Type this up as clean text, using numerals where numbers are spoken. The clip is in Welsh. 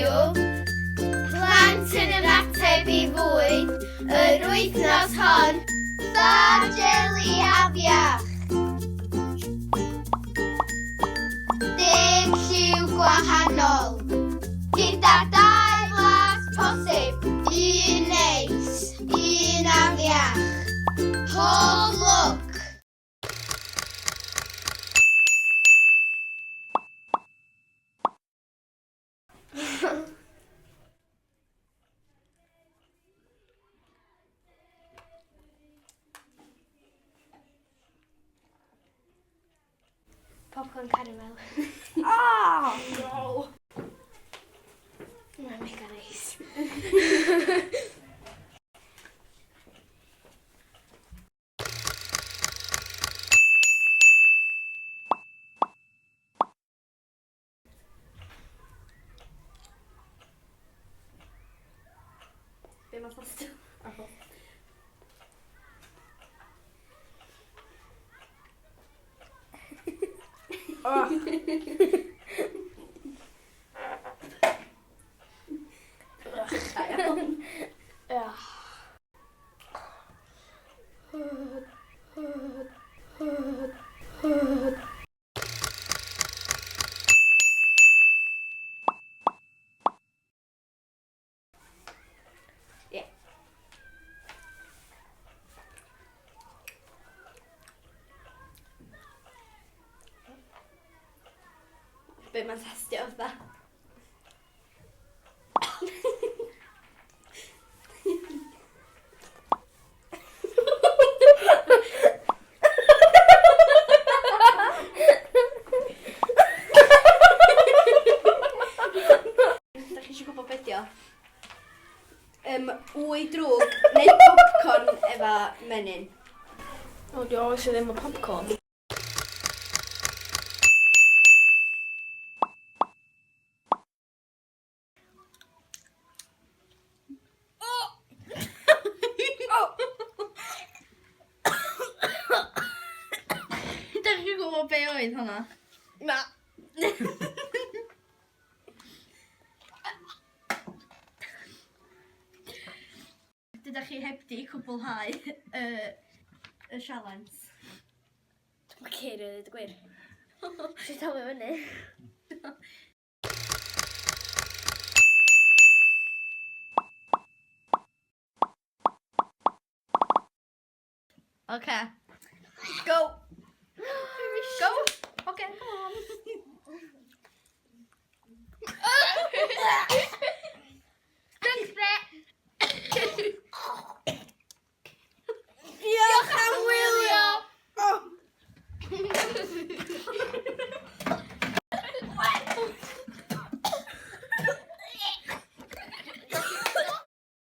heddiw. Plant yn ymateb i fwyd yr wythnos hon. Bar jeli afiach. Deg lliw gwahanol. Gyda dau flas posib, un neis, un afiach. Pob lwc! Popcorn caramel. Oh, no! Mae'n mega neis. Be mae ffosto? Oh. Ie. Be mae'n testio fatha? Da chi eisiau gwybod beth di o? Um, wy drwg neu popcorn efo menyn. O, di oes ddim o popcorn. Da chi'n gwybod be oedd hwnna? Na. Dydych chi heb di cwblhau y, y sialens. Dwi'n cerio i ddweud y gwir. Ti'n talu fyny. Oce. Go!